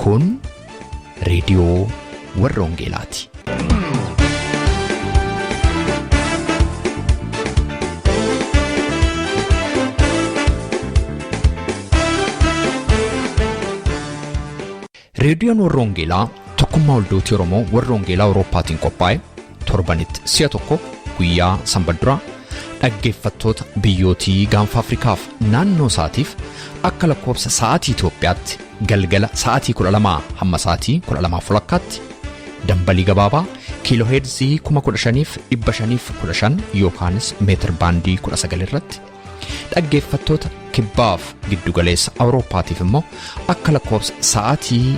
Kun reediyoo warra Wangeelaati. Reediyoon warra Wangeelaa tokkummaa waldootii Oromoo warra Wangeelaa Awurooppaatiin qophaa'e torbanitti si'a tokko guyyaa sanbata duraa dhaggeeffattoota biyyootii gaanfa Afrikaaf naannoo isaatiif akka lakkoofsa sa'aatii Itoophiyaatti galgala sa'aatii 12 hamma sa'aatii 12 walakkaatti dambalii gabaabaa kiilooheerzii 15,515 yookaanis meetir baandii 19 irratti dhaggeeffattoota kibbaaf giddugaleessa Awurooppaatiif immoo akka lakkoofsa sa'aatii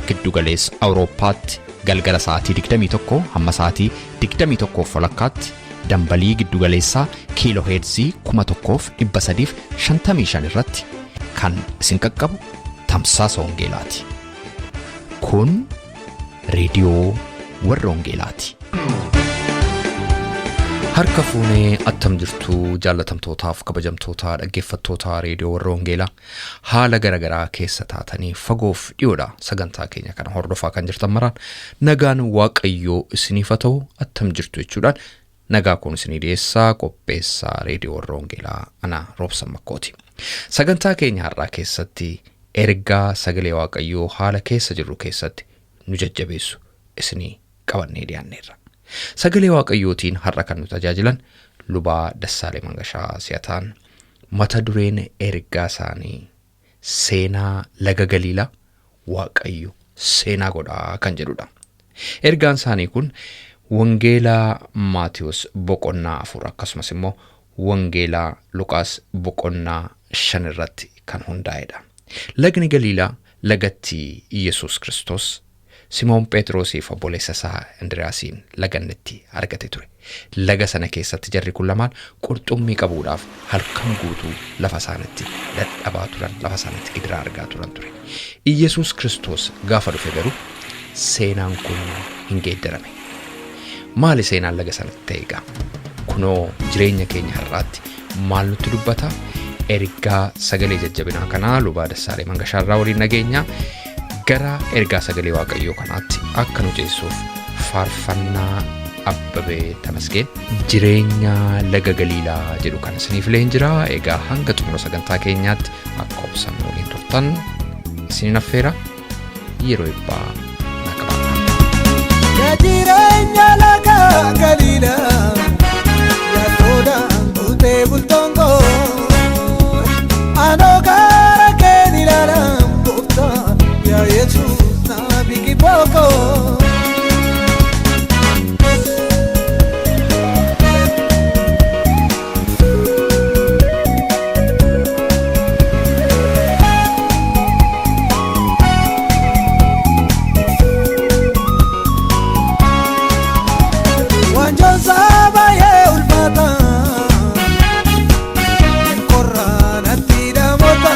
giddugaleessa Awurooppaatti galgala sa'aatii 21 hamma sa'aatii 21 walakkaatti dambalii giddugaleessaa kiilooheerzii 1355 irratti kan isin qaqqabu tamsaasa wangeelaati. Kun reediyoo warra wangeelaati. Harka fuunee attam jirtu jaallatamtootaaf kabajamtoota dhaggeeffattoota reediyoo warra wangeelaa haala garaagaraa keessa taatanii fagoof dhiyoodha sagantaa keenya kana hordofaa kan jirtan maraan nagaan waaqayyoo isiniif haa ta'u attam jirtu jechuudhaan nagaa kun isinii dhiyeessaa qopheessaa reediyoo warra wangeelaa ana roobsan makkooti. Sagantaa keenya har'aa keessatti ergaa sagalee waaqayyoo haala keessa jirru keessatti nu jajjabeessu isinii qabannee dhiyaanneerra. Sagalee waaqayyootiin har'a kan nu tajaajilan lubaa Dassaalee Mangashaa si'ataan mata dureen ergaa isaanii seenaa laga Galiilaa Waaqayyo seenaa godhaa kan jedhudha. Ergaan isaanii kun Wangeelaa Maatiyos boqonnaa 4 akkasumas immoo Wangeelaa Luqaas boqonnaa 5 irratti kan hundaa'edha. Lagni Galiilaa lagatti Yesuus Kiristoos Simoon Phexrosiif obboleessa isaa Indiriyaasiin lagannitti argate ture. Laga sana keessatti jarri kun lamaan qurxummii qabuudhaaf halkan guutuu lafa isaanitti dadhabaa turan, lafa isaanitti gidiraa argaa turan ture. Iyyasuus Kiristoos gaafa dhufe garuu seenaan kun hin geeddarame. Maali seenaan laga sanatti ta'e egaa? Kunoo jireenya keenya har'aatti maal nutti dubbata? Ergaa sagalee jajjabinaa kanaa lubaa Dassaalee Mangashaarraa waliin dhageenya. Gara ergaa sagalee Waaqayyoo kanaatti akka nu ceessuuf faarfannaa Abbabee Tamasgeen jireenya laga Galiilaa jedhu kan isiniif leen jira. Egaa hanga xumura sagantaa keenyaatti akka obsan waliin turtan isinin affeera. Yeroo eebbaa naa qabaadhaa. Jireenya laga Galiilaa yaaddoodhaan guutee bultoon koo anoo gara keen ilaalaan gooftaa yaa Yesuus na biqiloo koo. Wanjoon baay'ee ulfaata qorraa natti dhaamota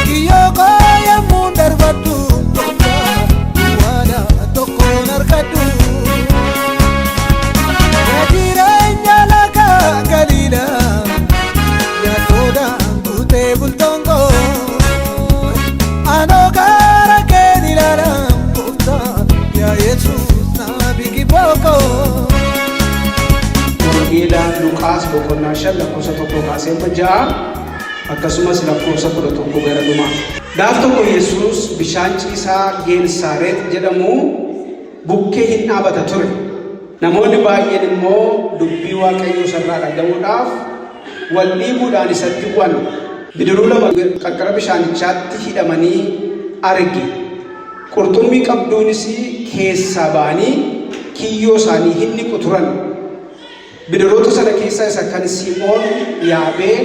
kiyyoo koo yemmuu darbadhu waada tokkoon argadhu. Jireenya laga Galiilaa yaaddoodhaan guutee bultoon koo anoo gara keen ilaalaan gooftaa yaa Yesuus na biqiloo koo. Wangeela Luqaas boqonnaa 5 lakkoofsa 1 kaasee hamma 6 akkasumas lakkoofsa 11 gara dhumaa. Gaaf tokko Yesuus bishaan ciisaa Geensaareet jedhamu bukkee hin dhaabata ture. Namoonni baay'een immoo dubbii Waaqayyoo isarraa dhaga'uudhaaf wal dhiibuudhaan isatti bu'an. Bidiruu lama qarqara bishaanichaatti hidhamanii arge. Qurxummii qabduunis keessaa ba'anii kiyyoo isaanii hin dhiqu turan. Bidiroota sana keessaa isa kan Simoon yaabee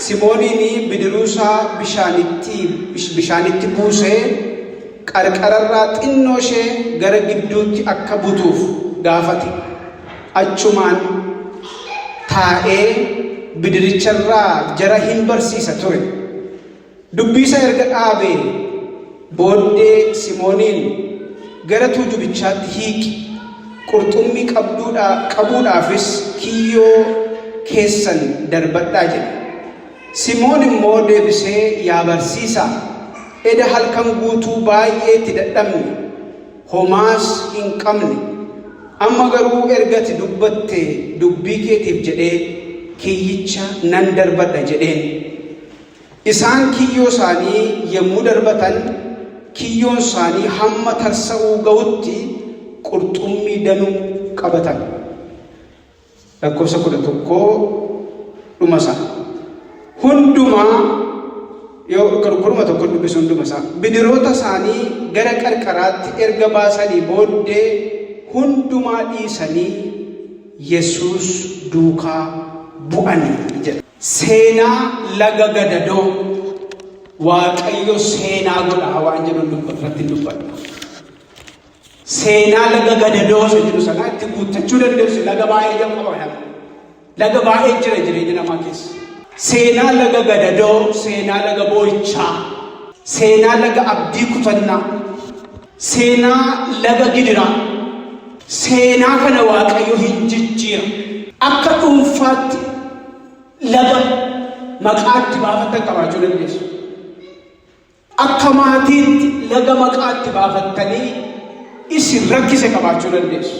Simooniin bidiruu isaa bishaanitti buusee qarqararraa xinnoo ishee gara gidduutti akka butuuf gaafate. Achumaan taa'ee bidiricharraa jara hin barsiisa ture. Dubbii isaa erga dhaabee booddee Simooniin gara tuujubichaatti hiiqi, qurxummii qabuudhaafis kiyyoo keessan darbadhaa jedhe. Simoon immoo deebisee, Yaa barsiisaa! Eda halkan guutuu baay'ee itti dadhabne, homaas hin qabne. Amma garuu erga ati dubbatte dubbii keetiif jedhee kiyyicha nan darbadha jedheen. Isaan kiyyoo isaanii yommuu darbatan kiyyoon isaanii hamma tarsa'uu ga'utti qurxummii danuu qabatan. Lakkoofsa 11 dhuma isaa. Hundumaa yoo kurma tokko dubbisu hunduma isaa. Bidiroota isaanii gara qarqaraatti erga baasanii booddee hundumaa dhiisanii Yesuus duukaa bu'anii jedha. Seenaa laga gadadoo Waaqayyo seenaa godha waan jedhu irratti dubbadha. Seenaa laga gadadoo isa jedhu sanaa itti guuttachuu dandeessu. Laga baay'ee jalqaba kana. Laga baay'ee jira jireenya namaa keessa. Seenaa laga gadadoo, seenaa laga boo'ichaa, seenaa laga abdii kutannaa, seenaa laga gidiraa. Seenaa kana Waaqayyo hin jijjiira. Akka dhuunfaatti laga maqaa itti baafattan qabaachuu dandeessu. Akka maatiitti laga maqaa itti baafattanii isin rakkise qabaachuu dandeessu.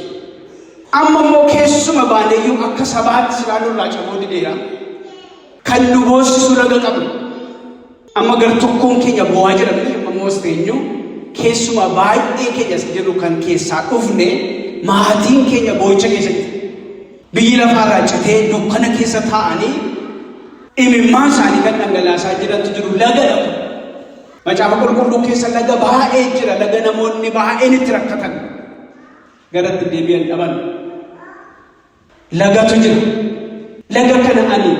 Amma immoo keessuma baaneyyuu akka sabaatti silaa nurraa cabuu dideera. Kan nu boossisu laga qabna. Amma gar tokkoon keenya boo'aa jira miti. Amma immoo as teenyu keessuma baay'ee keenya as jirru kan keessaa dhufne maatiin keenya boo'icha keessa jira. Biyyi lafaarraa citee dukkana keessa taa'anii imimmaan isaanii kan dhangalaasaa jirantu jiru. Laga dhabu. Macaafa Qulqulluu keessa laga baay'ee jira. Laga namoonni baay'een itti rakkatan. Garatti deebi'an dhaban. Lagatu jira. Laga kana ani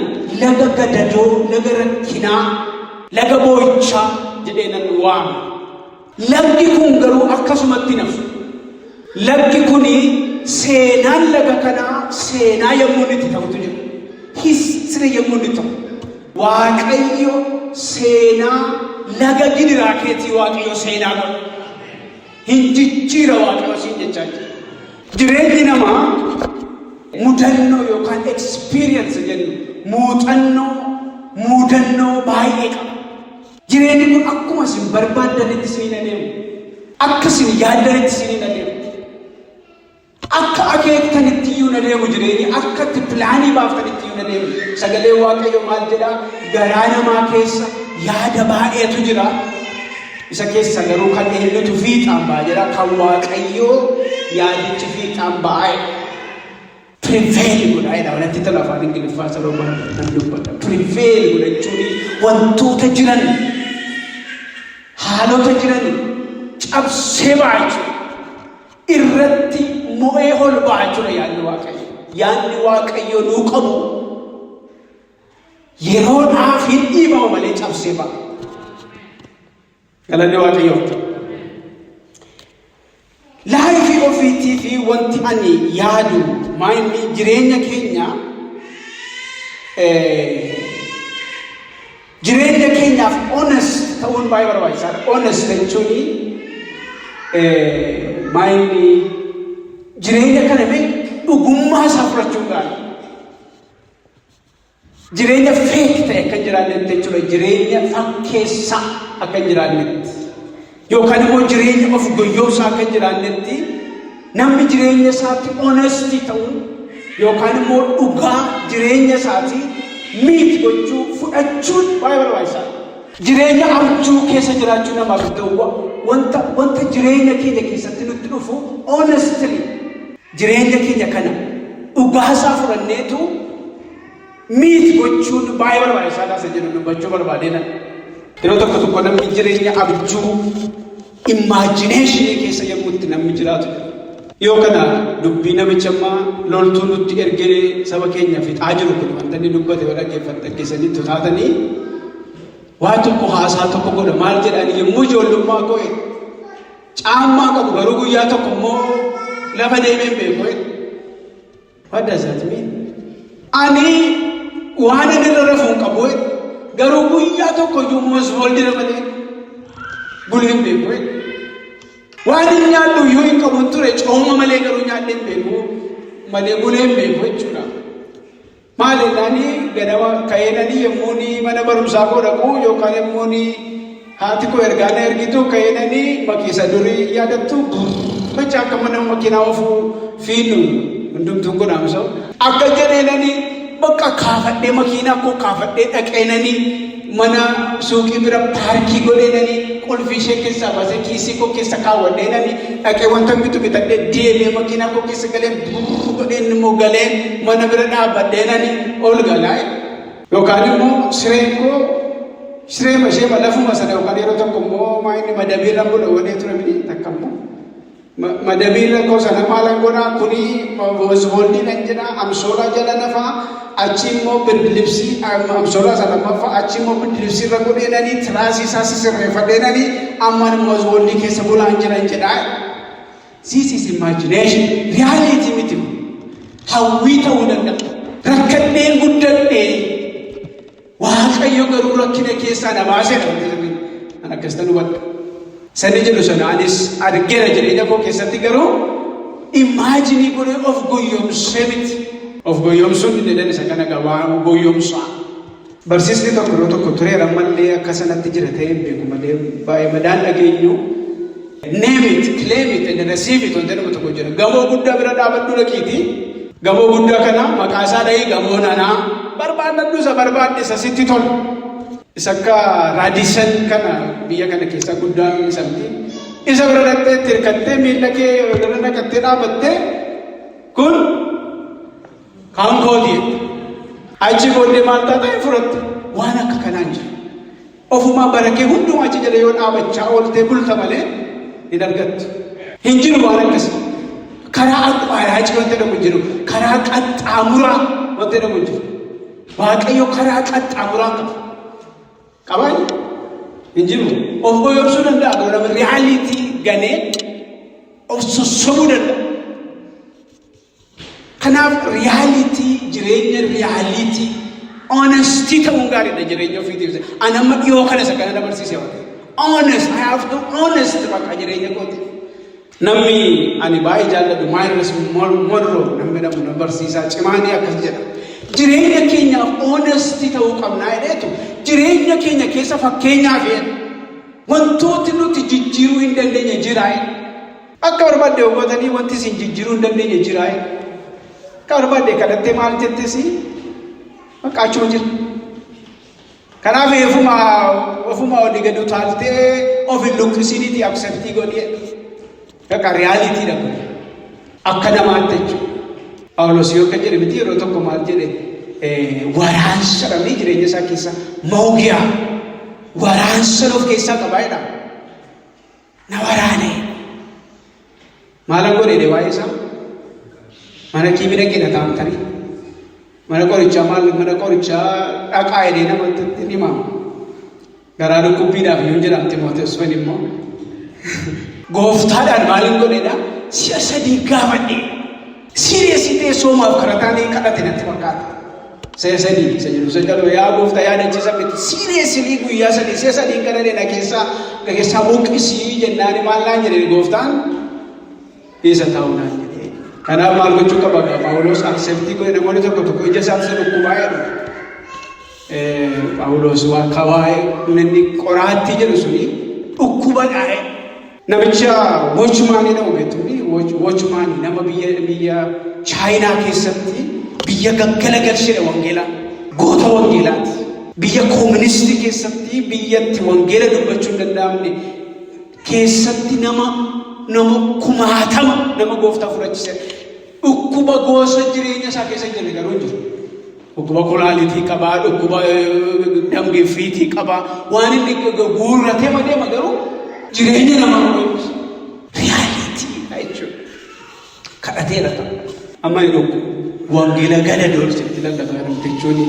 laga gadadoo, laga rakkinaa, laga boo'ichaa jedhee nan waama. Laggi kun garuu akkasumatti nafu. Laggi kuni seenaan laga kanaa seenaa yommuu inni itti ta'utu jira. History yommuu inni ta'u. Waaqayyo seenaa laga gidiraa keetii Waaqayyo seenaa godha. Hin jijjiira Waaqayyo siin jechaa jira. Jireenyi namaa mudannoo yookaan experience jennu muuxannoo mudannoo baay'ee qaba. Jireenyi kun akkuma isin barbaaddanitti isiniin adeemu. Akka isin yaaddanitti isiniin adeemu. Akka akeektanitti iyyuu hin adeemu jireenyi. Akka itti plan baaftanitti iyyuu hin adeemu. Sagalee Waaqayyo maal jedhaa? Garaa namaa keessa yaada baay'eetu jira. Isa keessa garuu kan eenyutu fiixaan ba'a jedha. Kan Waaqayyoo yaadichi fiixaan ba'aa jedha. Prevail godha jedha. Wanatti tola afaan Ingiliffaa sababa nan dubbadha. Prevail godhachuun wantoota jiran, haalota jiran cabsee ba'a jechuudha. Irratti mo'ee ol ba'a jechuudha yaadni Waaqayyo. Yaadni Waaqayyo nuu qabu yeroodhaaf hin dhiibamu malee cabsee ba'a. Galanni Waaqayyoof ta'u. Life ofiitii fi wanti ani yaadu maayinni jireenya keenyaaf honest ta'uun baay'ee barbaachisaadha. Honest jechuun maayinni jireenya kana mee dhugummaa isaa fudhachuun gaarii. Jireenya fake ta'e akka hin jiraannetti jechuudha. Jireenya fakkeessaa akka hin jiraannetti. Yookaan immoo jireenya of goyyoosaa akka hin jiraannetti namni jireenya isaatti honesty ta'uun yookaan immoo dhugaa jireenya isaatii meet gochuu fudhachuun baay'ee barbaachisaadha. Jireenya abjuu keessa jiraachuu namaaf ta'u wanta jireenya keenya keessatti nutti dhufu honestly jireenya keenya kana dhugaasaa fudhanneetu meet gochuun baay'ee barbaachisaadha isa jedhu dubbachuu barbaadeenan. Yeroo tokko tokko namni jireenya abjuu imagination keessa yommuu itti namni jiraatu jira. Yoo kana dubbii namicha ammaa loltuu nutti ergee saba keenya fixaa jiru kun wanta inni dubbate yoo dhaggeeffattan keessanitti taatanii waa tokko haasaa tokko godha. Maal jedhani? Yommuu ijoollummaa koo caammaa qabu garuu guyyaa tokko immoo lafa deemeen beeku. What does that mean? Ani waan inni irra rafuu hin qabu, garuu guyyaa tokko iyyuu moosfooldi malee bulee hin beeku. Waan hin nyaadhu iyyuu hin qabu ture, cooma malee garuu nyaadhee hin beeku malee bulee hin beeku jechuudha. Maal jennaani, ganama ka'eenanii yommuu ni mana barumsaa koo dhaqu yookaan yommuu ni Haati koo ergaa na ergitu ka'eenanii makiisa durii yaadattu bacha akka mana makiinaa oofuu fiinnu hundumtuun godhaamsa. Akka jedheenanii bakka kaafadhee makiinaa koo kaafadhee dhaqeenanii mana suuqii bira park godheenanii qulfii ishee keessaa baasee kiisii koo keessa kaawwadheenanii dhaqee wanta bitu bitadhee deemee makiinaa koo keessa galee burr godheen immoo galee mana bira dhaabbadheenanii ol galaa. Yookaan immoo sireen koo siree ishee lafuma sana, yookaan yeroo tokko immoo maa inni madabiirra bula godhee ture miti, takka immoo madabiirra koo sana maalan godhaa, kuni hooldiidhaan jedha, amsoolaa jala nafaa, achi immoo birdilibsii amsoolaa isa lammaffaa, achi immoo birdilibsii irra godheenanii tiraasii isaa sisirreeffadheenanii ammaan immoo hooldii keessa bulaan jiran jedha. This is imagination. Reality miti. Hawwii ta'uu danda'a. Rakkadheen guddadhee, Waaqayyo garuu rakkina keessaa na baaseera. An akkasitti hubadha. Sani jedhu sana anis argeera jireenya koo keessatti, garuu imagine godhee of goyyomsee miti. Of goyyomsuun inni jedhan isa kana gabaa goyyomsaa. Barsiisni tokko yeroo tokko tureera, ammallee akka sanatti jira ta'ee hin beeku malee baay'ee madaan dhageenyu. "Name it, claim it and receive it" wanti jedhamu tokko jira. Gamoo guddaa bira dhaabadhu dhaqiiti. Gamoo guddaa kana maqaa isaa dhahii, gamoo nanaa barbaadadhu, isa barbaadde, isa sitti tolu. Isa akka Radisson kana biyya kana keessa guddaan isa miti. Isa bira dhaqxee itti hirkattee, miilla kee irra naqattee dhaabattee, "Kun kan kooti" jette. Achi booddee maal taata? Hin fudhatte. Waan akka kanaan jira. Ofumaa barakee hundumaa achi jala yoo dhaabachaa ooltee bulta malee hin argattu. Hin jiru waan akkasii. Karaa aqwaaraacii wanti jedhamu hin jiru. Karaa qaxxaamuraa wanti jedhamu hin jiru. Waaqayyo karaa qaxxaamuraa qaba. Qabaa hin jiru. Of goyoomsuu danda'a. Garuu namni reality ganee of sossobuu danda'a. Kanaaf reality, jireenya reality, honesty ta'uun gaariidha jireenya ofiitiif. Ani amma dhiyoo kana isa kana dabarsiise Waaqayyo. Honest, I have to honest bakka jireenya kootiif. Namni ani baay'ee jaalladhu Myles Munroe namni jedhamu, nama barsiisaa cimaanii, akkas jedha. Jireenya keenyaaf honesty ta'uu qabnaa jedheetu, jireenya keenya keessa fakkeenyaaf wantooti nuti jijjiiruu hin dandeenye jira. Akka barbaadde hoggootanii wanti isin jijjiiruu hin dandeenye jira. Akka barbaadde kadhattee maal jettesi bakka achuma jira. Kanaaf ofuma ofuma olii gadi utaaltee of hin luqqisiniiti, accept godhee. Bakka realitydha kun. Akka namaatti jechuudha. Phaawulos yoo kan jedhe miti, yeroo tokko maal jedhe? Waraansa dhabnee jireenya isaa keessa mawgiyaa waraansa of keessaa qabaa jedha. Na waraane. Maalan godhe waa'ee isaa? Mana kiimii dhaqee na taa'amtanii. Mana qorichaa maal, mana qorichaa dhaqaa jedhee namatti hima. Garaa dhukkubbiidhaaf yoo jedhamu Ximootees immoo. Gooftaadhaan maalin godhedha? Si'a sadii gaafadhe. Serious ta'e soomaaf kadhataanii kadhate natti fakkaata. Si'a sadii isa jedhu isa jedhu yaa gooftaa yaadachiisa miti. Seriously guyyaa sadii si'a sadii kadhate, na keessaa buqqisii jennaan maal naan jedhe gooftaan? Isa ta'uu naan jedhe. Kanaaf maal gochuu qaba Phaawulos? Accept godhe. Namoonni tokko tokko ija isaa isa dhukkubaa jedhu. Phaawulos akka waa'ee inni qoraattii jedhu suni dhukkuba dhaa'e. Namicha Watchman jedhamu beektumni? Watchman nama biyya Chaayinaa keessatti biyya gaggala galchedha wangeelaa. Goota wangeelaati. Biyya kooministii keessatti, biyyatti wangeela dubbachuu hin danda'amne keessatti nama kumaatama nama gooftaa fudhachise. Dhukkuba gosa jireenya isaa keessa hin jirre garuu hin jiru. Dhukkuba kolaalitii qabaa, dhukkuba damgeeffiitii qabaa, waan inni guurratee madeema garuu jireenya namaa godhu. Reality jechuudha. Kadhateera ta'a. Amma inni dhukku wangeela gada doorsitti lallabaa namtichuun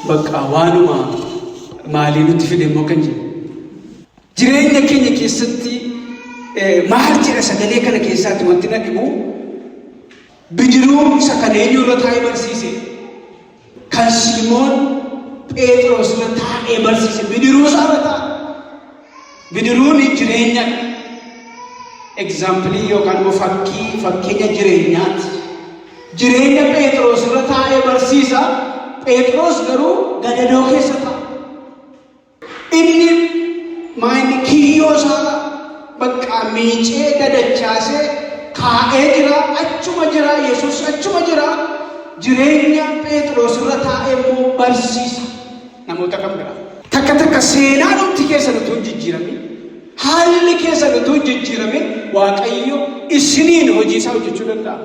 bakka waanuma maalii nutti fide immoo kan jedhu. Jireenya keenya keessatti maal jedha sagalee kana keessaatti wanti na dhibu, bidiruu isa kan eenyu irra taa'ee barsiise? Kan Simoon Phexros irra taa'ee barsiise, bidiruu isaa irra taa'a. Bidiruun jireenya example yookaan immoo fakkii, fakkeenya jireenyaati. Jireenya Phexros irra taa'ee barsiisa. Phexros garuu gadadoo keessa taa'a. Inni Maayini kiyyoo isaa bakka miicee dadachaasee kaa'ee jira. Achuma jira. Yesuus achuma jira. Jireenya Phexros irra taa'ee immoo barsiisa namoota kan biraa. Takka takka seenaa dhumti keessan utuu hin jijjiiramin, haalli keessan utuu hin jijjiiramin, Waaqayyo isiniin hojii isaa hojjechuu danda'a.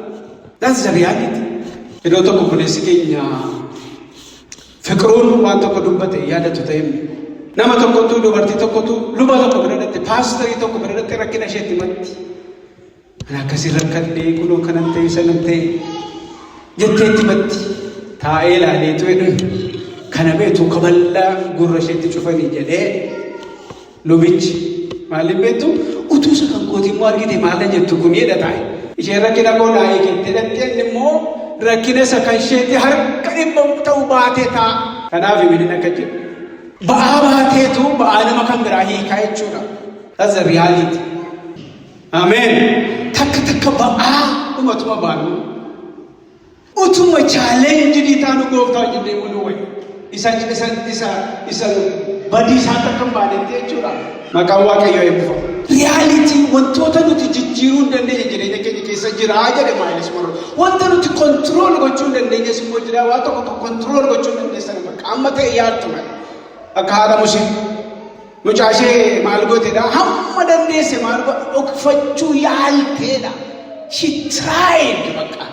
That's the reality. Yeroo tokko obboleessi keenya Fiqiruun waan tokko dubbate yaadatu ta'e, nama tokkotu, dubartii tokkotu luba tokko bira dhatte, paasterii tokko bira dhatte, rakkina isheetti himatti. "Ani akkasii rakkadhee, kunoo kanan ta'e, sanan ta'e," jetteetti himatti. Taa'ee ilaaleetu jedhu, "Kana beektu, kaballaa gurra isheetti cufanii," jedhee lubichi. "Maaliif beektu, utuu isa kan kootii immoo argite maal jettu kun?" jedha taa'e. Isheen "Rakkina koo naa hiikettee" dhattee, inni immoo rakkina isa kan isheetti harka 100 ta'u baatee taa'a. Kanaaf himinin akka jedhu. Ba'aa baateetu ba'aa nama kan biraa hiikaa jechuudha. That's the reality. Ameen. Takka takka ba'aa dhumatuma baanu. Utuma challenge taanu gooftaa wajjin deemuu nu wayya. Isa badii isaa akka hin baanetti jechuudha. Maqaan Waaqayyoo eebbifamu. Reality wantoota nuti jijjiiruu hin dandeenye jireenya keenya keessa jira jedhe Myles Munroe. Wanta nuti control gochuu hin dandeenyes immoo jira. Waan tokko tokko control gochuu hin dandeessan, bakka amma ta'e yaaltu malee. Akka haadha Musee. Mucaa ishee maal gooteedha? Hamma dandeesse maal godhe, dhokfachuu yaalteedha. She tried bakka.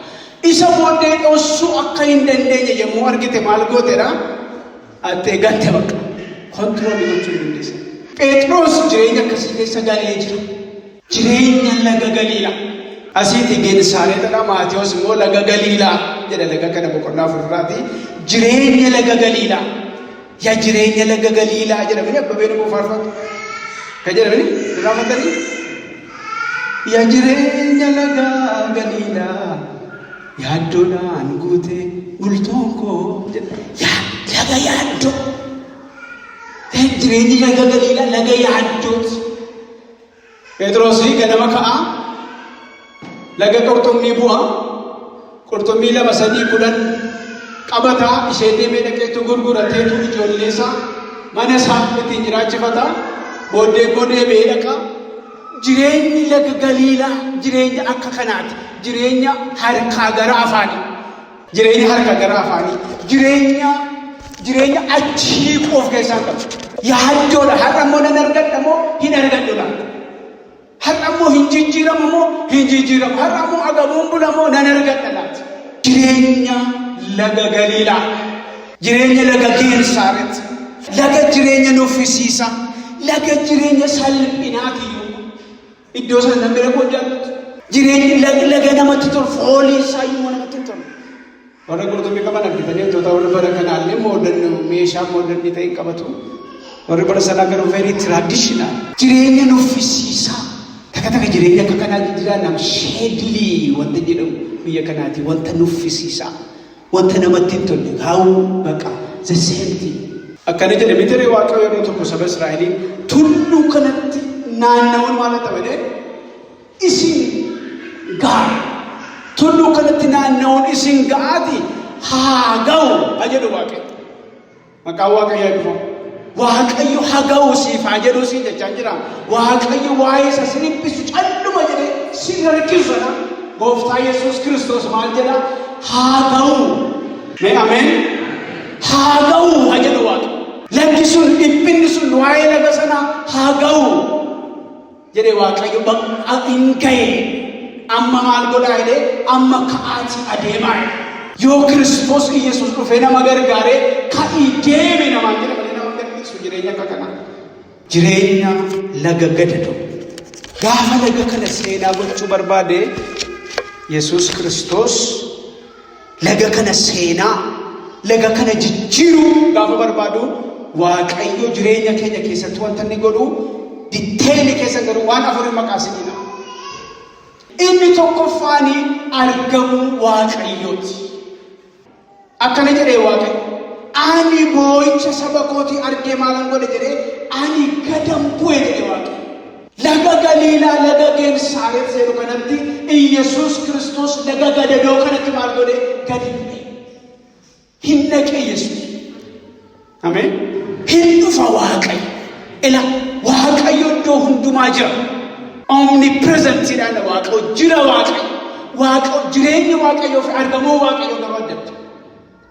Isa booddee dhoksuu akka hin dandeenye yommuu argite maal gooteedha? Attee gatte bakka. Control gochuu hin dandeesse. Phexros jireenya akkasii keessa galee jira. Jireenya laga Galiilaa. Asiiti Geenisaareetidha. Maatiyos immoo laga Galiilaa jedha, laga kana boqonnaa afurraati. Jireenya laga Galiilaa. Yaa jireenya laga Galiilaa jedhamanii abbabeen immoo faarfatu. Kan jedhamanii irraanfatanii? Yaa jireenya laga Galiilaa, yaaddoodhaan guute bultoon koo jedha. Yaa laga yaaddoo. Jireenyi laga Galiilaa laga yaaddooti. Phexros ganama ka'a. Laga qurxummii bu'a. Qurxummii lama, sadii, 10 qabataa, ishee deemee dhaqeetu gurgurateetu ijoollee isaa, mana isaa ittiin jiraachifata. Booddee immoo deebi'ee dhaqa. Jireenyi laga Galiilaa jireenya akka kanaati. Jireenya harkaa gara afaanii. Jireenya harka gara afaanii. Jireenya achi hiiquu of keessaa qabu. Yaaddoodha. Har'a immoo nan argadha moo hin argadhu laata? Har'a immoo hin jijjiiramu moo hin jijjiiramu? Har'a immoo agabuun bula moo nan argadha laata? Jireenya laga Galiilaa. Jireenya laga Geensaaret. Laga jireenya nuffisiisa. Laga jireenya salphinaati iyyuu. Iddoo sana namni dhaquu hin jaallatu. Jireenyi laga namatti tolu, fooliin isaa iyyuu namatti hin tolu. Warra qurxummii qaban argitanii, wantoota warri bara kanaallee modern, meeshaa modern ta'e hin qabatu. Warri bara sanaa garuu very traditional. Jireenya nuffisiisaa. Takka takka jireenya akka kanaa jijjiiraan shady wanta jedhamu biyya kanaati, wanta nuffisiisaa. Wanta namatti hin tolle kaa'uu baqa, the same thing. Akkana jedhe mitiree Waaqayyo yeroo tokko saba Israa'eliin, "Tulluu kanatti naanna'uun maal ta'e jedhee isin ga'a. Tulluu kanatti naanna'uun isin ga'aati, haa ga'u," haa jedhu Waaqayyo. Maqaan Waaqayyo eebbifamu. Waaqayyo haa ga'u siif haa jedhu siin jechaa jira. Waaqayyo waa'ee isa sin dhiphisu, calluma jedhee sin harkisu sana, Gooftaa Yesuus Kiristoos maal jedha? Haa ga'u. Mee ameen. Haa ga'u haa jedhu Waaqa. Laggi sun, dhiphinni sun, waa'ee laga sanaa haa ga'u jedhee Waaqayyo bakka hin ga'e. Amma maal godhaa jedhee, amma ka'aatii adeemaa jedhe. Yoo Kiristoos Iyesuus dhufee nama gargaaree "Ka'ii deemi" namaan jedha malee nama gadhiisu jireenya akka kanaa. Jireenya laga gadadoo. Gaafa laga kana seenaa gochuu barbaade Yesuus Kiristoos, laga kana seenaa, laga kana jijjiiruu gaafa barbaadu, Waaqayyo jireenya keenya keessatti wanta inni godhu detail keessa garuu waan afurii maqaa isiniidha. Inni tokkoffaani argamuu Waaqayyooti. Akkana jedhee Waaqayyo, "Ani boo'icha saba kootii argee maalan godhe?" jedhee, "Ani gadan bu'e," jedhee Waaqayyo. Laga Galiilaa, laga Geensaaret jedhu kanatti Iyyasuus Kiristoos laga gadadoo kanatti maal godhe? Gadi bu'e. Hin dhaqe Yesuus. Ameen. Hin dhufa Waaqayyo. Ila Waaqayyo iddoo hundumaa jira. Omnipresentiidhaan Waaqayyo jira. Waaqayyo. Waaqayyo jireenya Waaqayyoo fi argamuu Waaqayyoo garuu adda adda.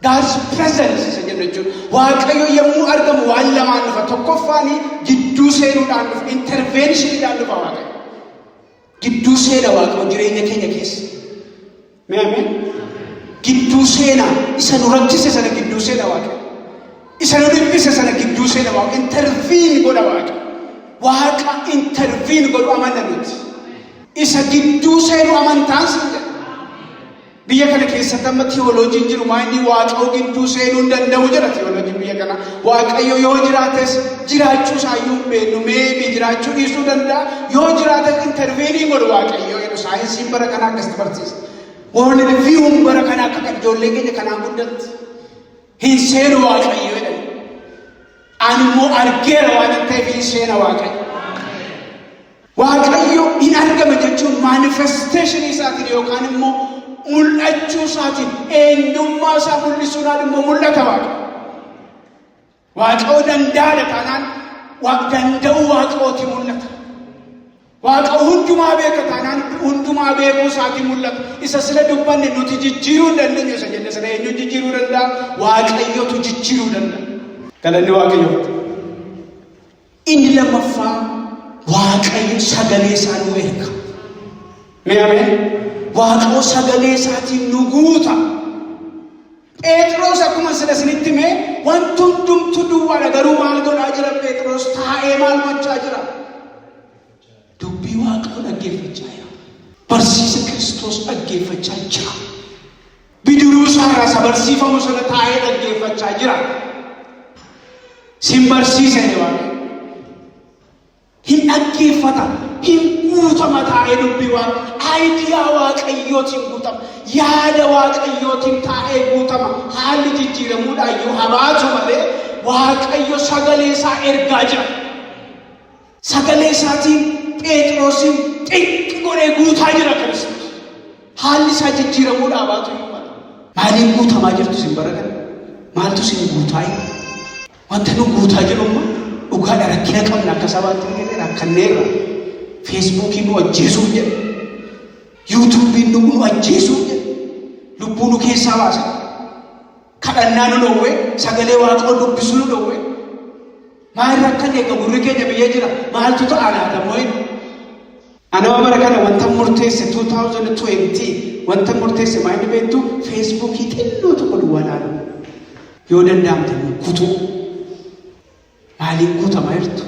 God's presence isa jennu jechuudha. Waaqayyo yommuu argamu waan lamaan dhufa. Tokkoffaan gidduu seenuudhaan dhufa. Interventioniidhaan dhufa Waaqayyo. Gidduu seena Waaqayyo jireenya keenya keessa. Mee ameen? Gidduu seenaa isa nu rakkise sana gidduu seena Waaqayyo. Isa nu dhiphise sana gidduu seena Waaqayyo. Intervene godha Waaqayyo. Waaqa intervene godhu amanna nuti. Isa gidduu seenu amantaan sin jedha. Biyya kana keessatti amma tiyooloojiin jiru maa inni Waaqayyo gidduu seenuu hin danda'u jedha tiyooloojiin biyya kana. Waaqayyo yoo jiraates jiraachuu isaayyuu hin beeknu, maybe jiraachuu dhiisuu danda'a. Yoo jiraates intervene godhu Waaqayyo jedhu. Saayinsiin bara kana akkasitti barsiisa. World viewun bara kana akka kan ijoollee keenya kanaan guddatti. Hin seenu Waaqayyo jedhan. Ani immoo argeera waan ta'eef hin seena Waaqayyo. Waaqayyo hin argama jechuun manifestation isaatiin yookaan immoo mul'achuu isaatiin, eenyummaa isaa mul'isuudhaan immoo mul'ata Waaqa. Waaqayyo danda'aadha taanaan danda'uu Waaqayyooti mul'ata. Waaqa hundumaa beeka taanaan hundumaa beekuu isaatiin mul'ata. Isa sila dubbanne, nuti jijjiiruu hin dandeenyu isa jenne sana eenyu jijjiiruu danda'a? Waaqayyotu jijjiiruu danda'a. Galanni Waaqayyoof. Inni lammaffaa, Waaqayyo sagalee isaa nu erga. Mee ameen? Waaqayyo sagalee isaatiin nu guuta. Phexros akkuma sila isinitti himee wanti hundumtu duwwaadha, garuu maal godhaa jira Phexros? Taa'ee maal gochaa jira? Dubbii Waaqayyoo dhaggeeffachaa jira. Barsiisa Kiristoos dhaggeeffachaa jira. Bidiruu isaarraa isa barsiifamu sana taa'ee dhaggeeffachaa jira. Sin barsiisa jedhe Waaqayyo. Hin dhaggeeffata, hin guutama taa'ee dubbii Waaqa. Idea Waaqayyootiin guutama. Yaada Waaqayyootiin taa'ee guutama. Haalli jijjiiramuudhaan yoo habaatu malee Waaqayyo sagalee isaa ergaa jira. Sagalee isaatiin Phexrosin xiqqi godhee guutaa jira Kiristoos. Haalli isaa jijjiiramuudhaa baatu iyyuu mala. Maaliin guutamaa jirtu isin bara kana? Maaltu isin guutaa jiru? Wanta nu guutaa jiru immoo dhugaadha, rakkina qabna akka sabaatti hin rakkanneerra. Feesbuukiin nu ajjeesuuf jedha. Yuutuubiin nu ajjeesuuf jedha. Lubbuu nu keessaa baasa. Kadhannaa nu dhowwee, sagalee Waaqoo dubbisuu nu dhowwee. Maal rakkanne egaa, gurri keenya biyya jira. Maaltu ta'a laata moo inni? Anama bara kana wanta murteesse, 2020 wanta murteesse maa inni beektu, Feesbuukii xinnoo tokko duwwaa laalu. Yoo danda'amte kutuu. Maaliin guutamaa jirtu?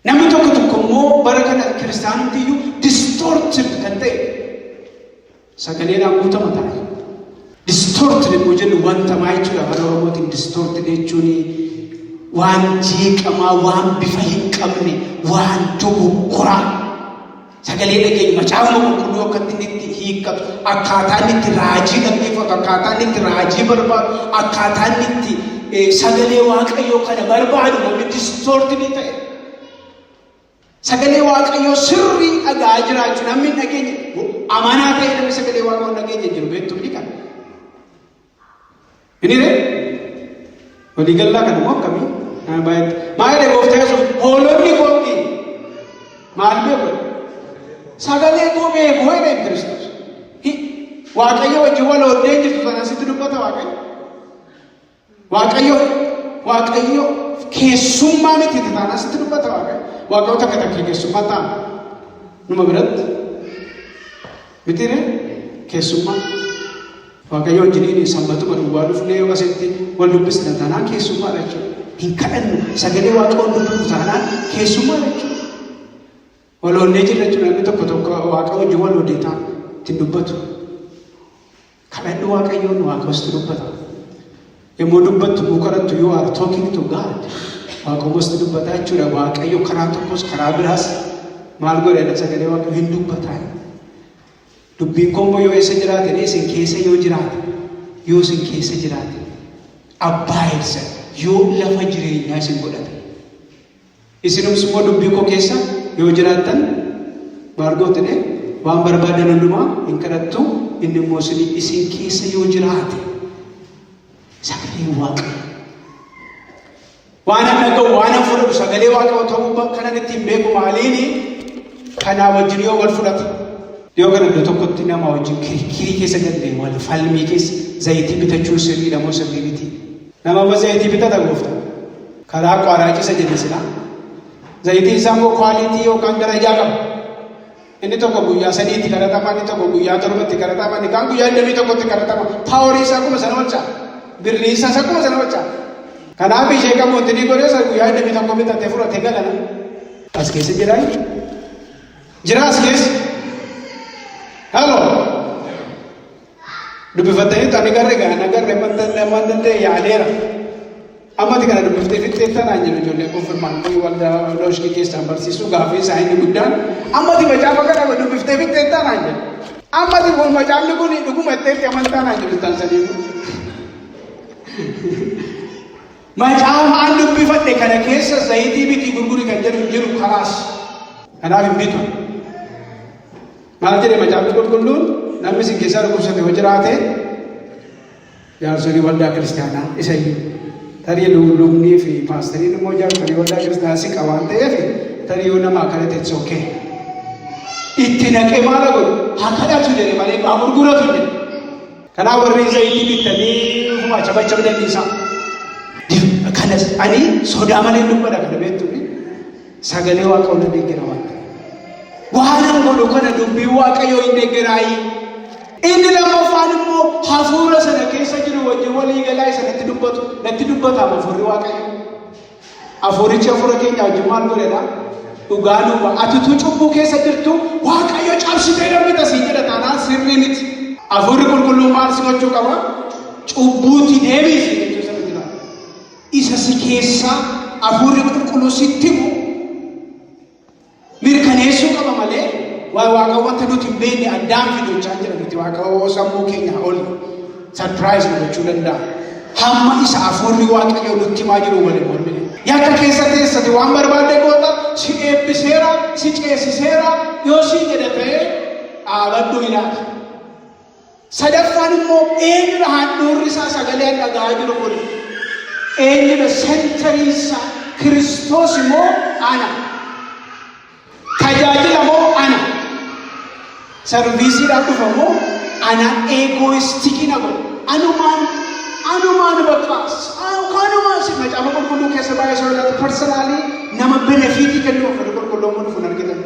Namni tokko tokko immoo bara kana kiristaanumti iyyuu distorted kan ta'e sagaleedhaan guutama ta'a. Distorted immoo jennu wanta maa jechuudha afaan Oromootiin? Distorted jechuun waan jeeqamaa, waan bifa hin qabne, waan dogoggoraa. Sagalee dhageenyu Macaafuma Qulqulluu akka inni itti hiikkatu, akkaataa inni itti raajii dhaggeeffatu, akkaataa inni itti raajii barbaadu, akkaataa inni itti sagalee Waaqayyoo kana barbaadu namni distorted ta'e. Sagalee Waaqayyoo sirrii dhagaa jiraachuu namni hin dhageenye, amanaa ta'e namni sagalee Waaqayyoo hin dhageenye jiru beektu ni kana. Inni ree waliigallaa kana immoo akkamii? Baay'eetti. Maal jedhe Gooftaa Yesuus? Hoolonni kootii maal beeku? Sagalee koo beeku jedhe Kiristoos. Waaqayyo wajjin wal ooddee jirtu sana sitti dubbata Waaqayyo. Waaqayyo keessummaa miti taanaan sitti dubbata Waaqayyo. Waaqayyo takka takka keessummaa ta'a. Numa biratti. Miti ree keessummaa. Waaqayyo wajjiniin sanbatuma duwwaa dhufnee yoo asitti wal dubbisna taanaan keessummaadha jechuudha. Hin kadhannu, sagalee Waaqayyoon dubbifnu taanaan keessummaadha jechuudha. Waloonnee jirra jechuudha. Namni tokko tokko Waaqa wajjin wal oodee ta'a ittiin dubbatu. Kadhadhu Waaqayyoon, Waaqayyosti dubbata. Yommuu dubbattu, yommuu kadhattu, you are talking to God. Waaqayyosti dubbata jechuudha. Waaqayyo karaa tokkos karaa biraas maal godhedha, sagalee Waaqayyo hin dubbataa. Dubbiin koo immoo yoo eessa jiraate, isin keessa yoo jiraate, yoo isin keessa jiraate, abides, yoo lafa jireenyaa isin godhate. Isinums immoo dubbii koo keessa yoo jiraattan maal gootine, waan barbaadan hundumaa hin kadhattu, inni immoo isin keessa yoo jiraate sagalee Waaqayyo. Waan an dhaga'u, waan an fudhatu sagalee Waaqayyoo ta'uu kanan ittiin beeku maaliini? Kanaa wajjin yoo wal fudhate. Yoo kana iddoo tokkotti nama wajjin kirkirii keessa galle, wal falmii keessa, zayitii bitachuun sirriidha moo sirrii miti? Nama amma zayitii bitata goofta. Karaa qoraacisa jedhe silaa. Zayitiin isaa immoo quality yookaan darajaa qaba. Inni tokko guyyaa 3tti kadhatama, inni tokko guyyaa 7tti kadhatama, inni kaan guyyaa 21tti kadhatama. Powerii isaa akkuma sana olchaa. Birrii isaas akkuma sana olchaa. Kanaaf ishee qabu wanti inni godhe sana guyyaa 21 bitatee fudhatee galana. As keessa jiraa? Jira as keessa? Hello. Dubbifattanii ani garre gaa na garre man danda'e yaaleera. Ammati kana dubbiftee fixxee tanaan jedhu ijoollee konfirmaantii waldaa looshkii keessaan barsiisuu gaaffii isaa inni guddaan, "Ammati macaafa kana dubbiftee fixxee tanaan," jedhu. "Ammati kun macaafni kun dhuguma itteetti amantaa," naan jedhu tansanii kun. Macaafa an dubbifadhe kana keessa zayitii bitii gurguri kan jedhu hin jiru karaas. Kanaaf hin bitu. Maal jedhe macaafni qulqulluun? Namni isin keessaa dhukkubsate yoo jiraate, jaarsolii waldaa kiristaanaa isa iyyuu. Tarii lubnii fi paastariin immoo jaarsolii waldaa kiristaanaa siqa waan ta'eef, tarii yoo nama akkana ta'e, it's okay. Itti naqee maala godhu? Haa kadhatu jedhe malee haa gurguratu jedhe. Kanaaf warri zayitii bittanii ufuma chabachabdan dhiisaa. Kanas ani sodaa malee dubbadha, kana beektu sagalee Waaqayyoo na deeggera waan ta'eef. Waan an godhu kana dubbii Waaqayyoo hin deeggeraayi. Inni lammaffaan immoo hafuura sana keessa jiru wajjin walii galaa isa natti dubbatu, natti dubbataam hafuurri Waaqayyoo. Hafuurichi hafuura keenya wajjin maal godhedha? Dhugaa duuba. Ati utuu cubbuu keessa jirtu "Waaqayyo cabsitee darbita" siin jedha taanaan sirrii miti. Hafuurri qulqulluun maal si gochuu qaba? Cubbuutti deebisi jechuu sana jira. Isa si keessaa hafuurri qulqulluu sitti himu mirkaneessuu qaba malee waa Waaqa wanta nuti hin beekne addaan fidochaa jira miti. Waaqa sammuu keenya ol surprise nu gochuu danda'a. Hamma isa hafuurri Waaqayyoo nutti himaa jiru waliin mormine. Yakka keessa teessate waan barbaadde goota, si eebbiseera, si ceesiseera yoo siin jedhe ta'ee, dhaabadhu ilaali. Sadaffaan immoo eenyudha handhuurri isaa? Sagalee an dhaga'aa jiru kun eenyudha centerii isaa? Kiristoos immoo ana? Tajaajila moo ana? Serviceiidhaaf dhufa moo ana egoisticii na godha? Anumaan anumaan bakka kanumaan si macaafa qulqulluu keessa baay'ee sodaatu personally nama benefitii kennuu hafuurri qulqulluun kun dhufu hin argitan.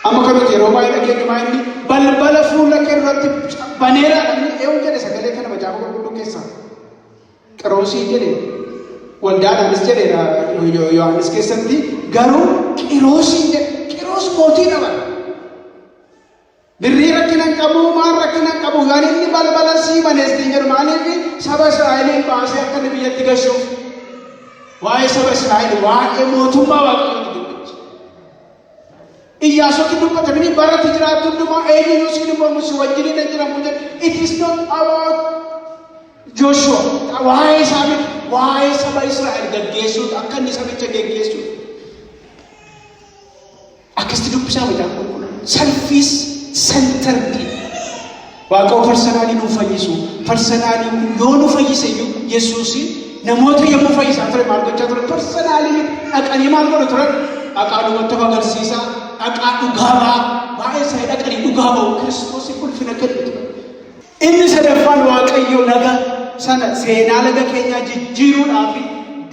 Amma kan nuti yeroo baay'ee dhageenyu maa inni balbala fuula kee irratti baneera namni eewu jedhe sagalee kana macaafa qulqulluu keessaa. Qiroosii jedhe, waldaadhaanis jedheera Yohaannis keessatti, garuu Qiroosii jedhe. Qiroos mootii dhaban. Birrii rakkina hin qabu, maal rakkina hin qabu, waan inni balbala sii baneestiin jedhu maaliif? Saba Israa'eliin baasee akka inni biyyatti gashuuf. Waa'ee saba Israa'el, waa'ee mootummaa Waaqayyooti dubbichi. Iyyaasuutti dubbatamanii baratti jiraattu hundumaa eenyuyyuu siin hin mormu, si wajjin hin jiramu jedhe. It is not about Joshua. Waa'ee isaa miti, waa'ee saba Israa'el gaggeessuudha, akka inni sabicha geggeessuudha. Akkasitti dubbisaa macaafa qulqulluu. Self centered. Waaqoo personally nu fayyisu. Personally yoo nu fayyise iyyuu, Yesuus namoota yommuu fayyisaa ture maal gochaa ture? Personally dhaqanii maal godhu turan? Dhaqaa dhugatti of agarsiisaa, dhaqaa dhugaa ba'a. Baay'ee isaanii dhaqanii dhugaa ba'u. Kiristoos ulfina kennu ture. Inni sadaffaan, Waaqayyo laga sana, seenaa laga keenyaa jijjiiruudhaaf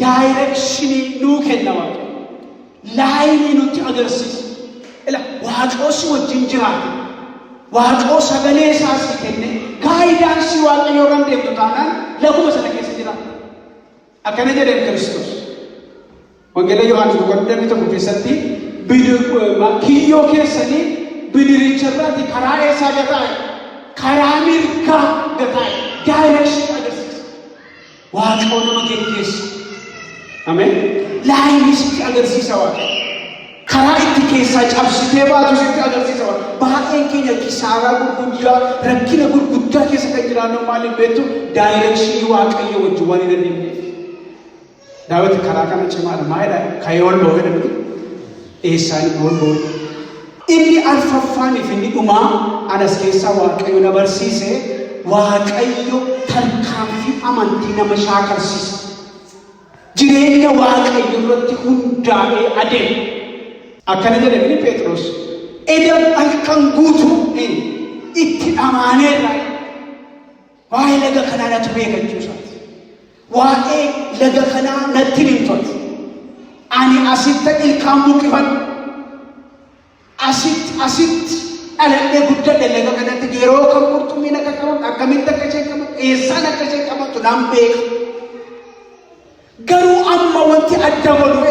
directionii nuu kenna Waaqayyo. Lineii nutti agarsiisa. Ila Waaqoo si wajjin jiraate. Waaqoo sagalee isaa si kenne, guidanceii Waaqayyoo irra deemtu taanaan laguma sana keessa jiraata. Akkana jedheen Kiristoos. Wangeela Yohaannis boqonnaa 21 keessatti, kiyyoo keessanii bidiricha irraati karaa eessaa gataa'e? Karaa mirgaa gataa'e. Directionii agarsiisa. Waaqoo nama geggeessa. Ameen. Lineii sitti agarsiisa Waaqayyo. Karaa itti keessaa cabsitee baatu sitti agarsiisa Waaqayyo. Baay'een keenya kisaaraa gurguddaa, rakkina gurguddaa keessa kan jiraannu maaliif beektu? Directionii Waaqayyo wajjin waan hin adeemneef. Daawit karaa kana cimaadha. Maalidha? Ka'ee ol ba'uu jedhamti. Eessaan ol ba'uu? Inni arfaffaanii fi inni dhumaa anas keessaa Waaqayyo na barsiise, Waaqayyo tarkaanfii amantii nama shaakalsiisa. Jireenya Waaqayyo irratti hundaa'ee adeemu. Akkana jedhe mini Phexros. Edam halkan guutuu itti dhamaaneerra. Waa'ee laga kanaa natu beeka jechuu isaati. Waa'ee laga kanaa natti himtu. Ani asitti ilkaan buqqifadhu. Asitti dhaladhee guddadhe laga kanatti yeroo kam qurxummiin akka qabamtu, akkamitti akka isheen qabamtu, eessaan akka isheen qabamtu nan beeka. Garuu amma wanti adda godhu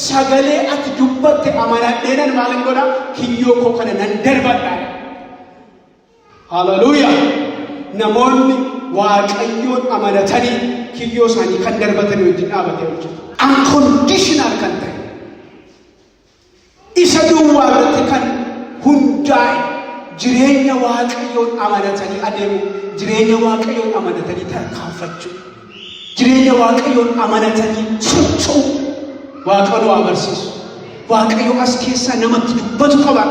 sagalee ati dubbatte amanadhee nan maalin godha, kiyyoo koo kana nan darbadha. Haleluuyaa! Namoonni Waaqayyoon amanatanii kiyyoo isaanii kan darbatanii wajjin dhaabatee hojjetu. Unconditional kan ta'e. Isa duwwaa irratti kan hundaa'e, jireenya Waaqayyoon amanatanii adeemu, jireenya Waaqayyoon amanatanii tarkaanfachuu, jireenya Waaqayyoon amanatanii socho'u. Waaqa nu haa barsiisu. Waaqayyo as keessaa namatti dubbatu qaba.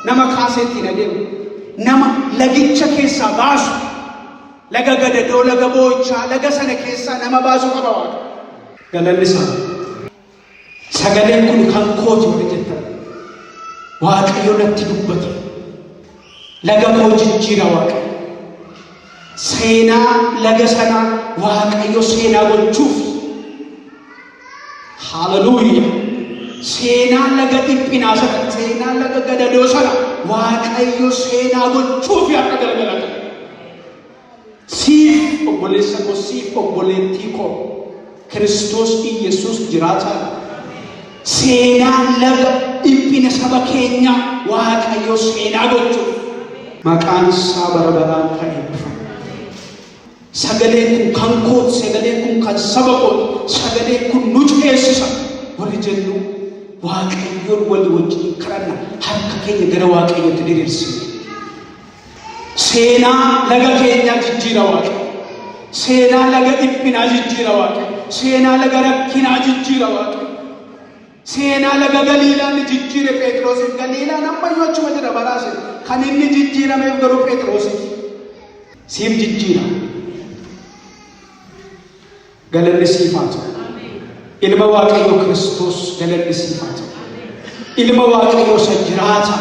Nama kaasee ittiin adeemu. Nama lagicha keessaa baasu. Laga gadadoo, laga boo'ichaa, laga sana keessaa nama baasu qaba Waaqa. Galanni isaa. Sagaleen kun kan kooti warri jettan. Waaqayyo natti dubbate. Laga koo jijjiira Waaqayyo. Seenaa laga sanaa Waaqayyo seenaa gochuuf. Haleluuyaa. Seenaa laga dhiphinaa sana, seenaa laga gadadoo sana Waaqayyo seenaa gochuuf akka galgala kana. Siif obboleessa koo, siif obboleettii koo, Kiristoos Iyyasuus jiraataadha. Seenaa laga dhiphina saba keenyaa Waaqayyo seenaa gochuuf. Maqaan isaa bara baraan haa eebbifamu. Sagaleen kun kan kooti, sagaleen kun kan saba kooti, sagaleen kun nu ceesisa. Warri jennu Waaqayyoon walii wajjin kadhanna, harka keenya gara Waaqayyootti diriirsine. Seenaa laga keenyaa jijjiira Waaqayyo. Seenaa laga dhiphinaa jijjiira Waaqayyo. Seenaa laga rakkinaa jijjiira Waaqayyo. Seenaa laga Galiilaa ni jijjiire Phexrosiif. Galiilaan ammayyuu achuma jira baraase. Kan inni jijjiirameef garuu Phexrosiif. Siif jijjiira. Galanni siif haa ta'u. Ilma Waaqayyoo Kiristoos, galanni siif haa ta'u. Ilma Waaqayyoo isa jiraata.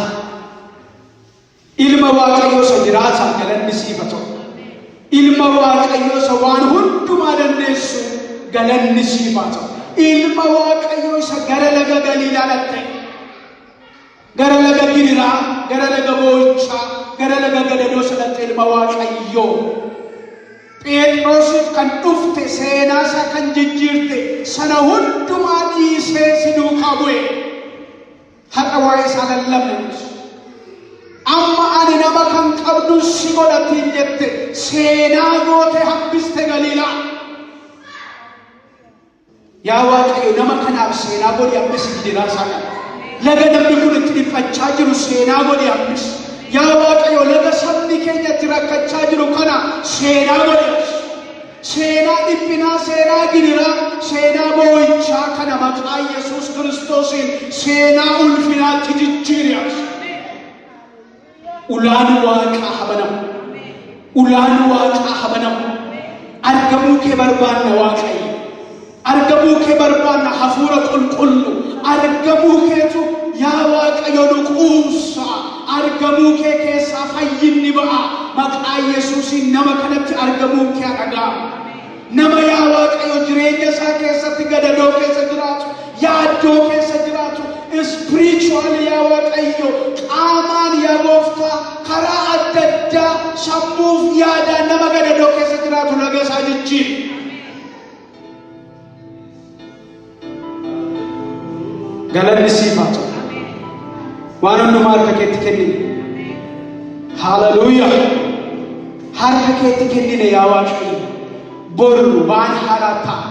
Ilma Waaqayyoo isa jiraata, galanni siif haa ta'u. Ilma Waaqayyoo isa waan hundumaa dandeessu, galanni siif haa ta'u. Ilma Waaqayyoo isa gara laga Galiilaa dhaqxe. Gara laga gidiraa, gara laga boo'ichaa, gara laga gadadoo isa dhaqxe, ilma Waaqayyoo. Phexrosiif kan dhufte, seenaa isaa kan jijjiirte, sana hundumaa dhiisee si duukaa bu'e. Har'a waa'ee isaa lallabne nus. Amma ani nama kan qabdu si godhattiin jette, seenaa goote hambiste Galiilaa. Yaa Waaqayyo, nama kanaaf seenaa godhi hambisi gidiraa isaa kana. Laga namni kun itti dhiphachaa jiru seenaa godhi hambisi. Yaa Waaqayyo, laga sabni keenya itti rakkachaa jiru kana seenaa godhi hambisi. Seenaa dhiphinaa, seenaa gidiraa, seenaa boo'ichaa kana maqaa Yesuus Kiristoosiin seenaa ulfinaatti jijjiiri hambisi. Ulaan Waaqaa haa banamu. Ulaan Waaqaa haa banamu. Argamuu kee barbaanna, Waaqayyo. Argamuu kee barbaanna, Hafuura Qulqullu. Argamuu keetu, yaa Waaqayyo, nu quubsa. Argamuu kee keessaa fayyinni ba'a. Maqaa Yesuusiin nama kanatti argamuun kee haa dhaga'amu. Nama, yaa Waaqayyo, jireenya isaa keessatti gadadoo keessa jiraatu, yaaddoo keessa jiraatu, spiritual, yaa Waaqayyo, qaamaan, yaa Gooftaa, karaa adda addaa sammuuf yaadaan nama gadadoo keessa jiraatu laga isaa jijjiiri. Galanni siif haa ta'u. Waan hundumaa harka keetti kennine. Haleluuyaa! Harka keetti kennine, yaa Waaqayyo. Boru waan haaraa ta'a.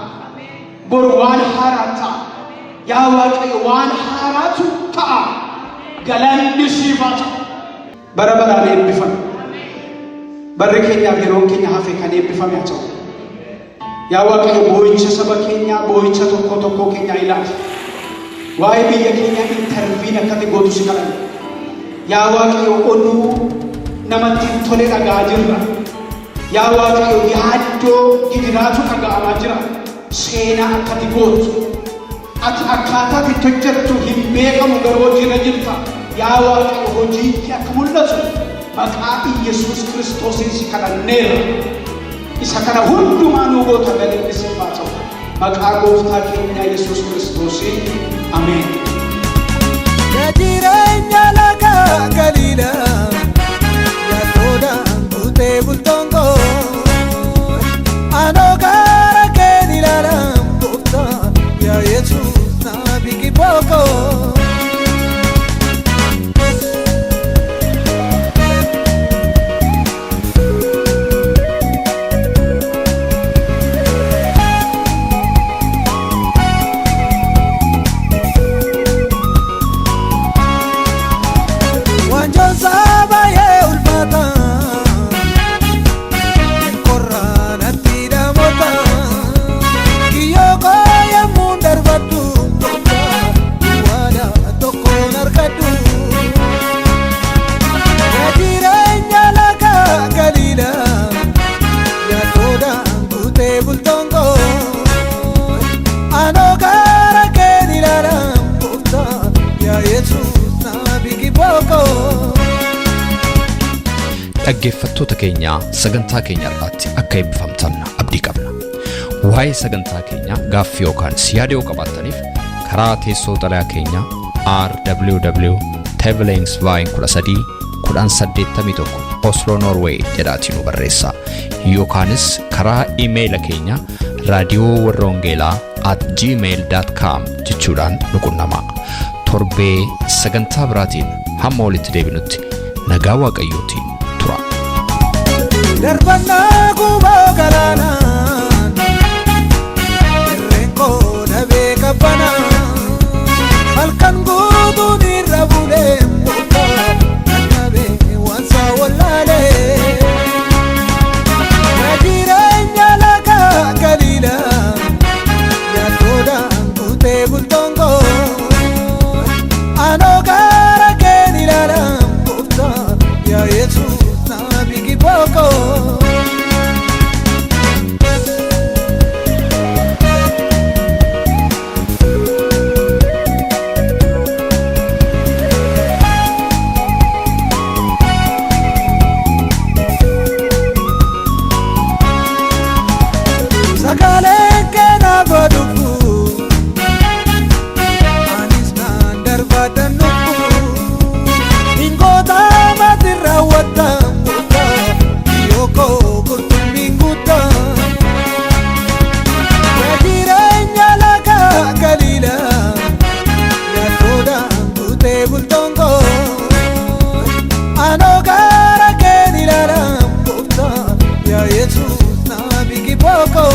Boru waan haaraa ta'a. Yaa Waaqayyo, waan haaraatu ta'a. Galanni siif haa ta'u. Bara baraan eebbifame. Barri keenyaaf yeroon keenya hafe kan eebbifame haa ta'u. Yaa Waaqayyo, boo'icha saba keenyaa, boo'icha tokko tokkoo keenyaa ilaali. Waa'ee biyya keenyaa intervene akkati gootu si kadhanna. Yaa Waaqayyo, oduu namatti hin tole dhaga'aa jirra. Yaa Waaqayyo, yaaddoo gidiraatu dhaga'amaa jira. Seenaa akkati gootu. Ati akkaataa itti hojjettu hin beekamu, garuu hojiirra jirta. Yaa Waaqayyo, hojii kee akka mul'atu maqaa Iyyasuus Kiristoosiin si kadhanneerra. Isa kana hundumaa nuu goota, galanni siif haa ta'u. Maqaa Gooftaa keenya Yesuus Kiristoosiin, ameen. Yaa jireenya laga Galiilaa, yaaddoodhaan guutee bultoon koo, anoo gara keen ilaalaan, Gooftaa yaa Yesuus na biqiloo koo. Wanjoon baay'ee ulfaata, qorraa natti dhaamota, kiyyoo koo yemmuu darbadhu, waada tokkoon argadhu. Yaa jireenya laga Galiilaa, yaaddoodhaan guutee bultoon koo, anoo gara keen ilaalaan, Gooftaa yaa Yesuus na biqiloo koo. Dhaggeeffattoota keenya, sagantaa keenya irraatti akka eebbifamtan abdii qabna. Waa'ee sagantaa keenyaa gaaffii yookaan yaada yoo qabaattaniif karaa teessoo xalayaa keenya RWW Tevelingsveien 13 1081 Oslo, Norway jedhaatii nu barreessaa. Yookaanis karaa imeela keenya raadiyoowarrawangeelaa@gmail.com jechuudhaan nu qunnamaa. Torbee sagantaa biraatiin hamma walitti deebinutti nagaa Waaqayyootiin tura. Darbannaa gubaa galaanaan, irreen koo dhabee qabbanaa, halkan guutuun irra bulee, Gooftaa dadhabee waan isaa wallaalee. Yaa jireenya laga Galiilaa, yaaddoodhaan guutee bultoon koo, anoo gara keen ilaalaan, Gooftaa yaa Yesuus na biqiloo koo. Sagaleen kee naaf dhufu, anis naan darbadhan dhuffu, hingoota mati raawwata, kiyyoo koo qurxummiin guutaa. Yaa jireenya laga Galiilaa, yaaddoodhaan guutee bultoon koo, anoo gara keen ilaalaan, Gooftaa yaa Yesuus na biqiloo koo.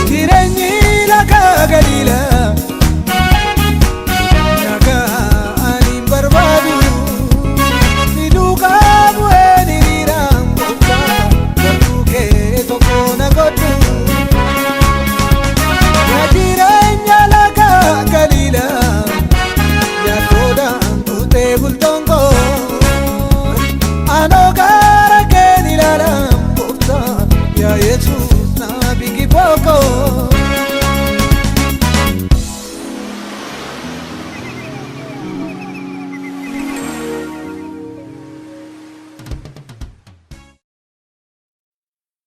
Jireenyi laga Galiilaa, nagaa ani hin barbaadu, si duukaa bu'een hiriiraan, Gooftaa gartuu kee tokko na godhu. Yaa jireenya laga Galiilaa, yaaddoodhaan guutee bultoon koo, anoo gara keen ilaalaan, Gooftaa yaa Yesuus.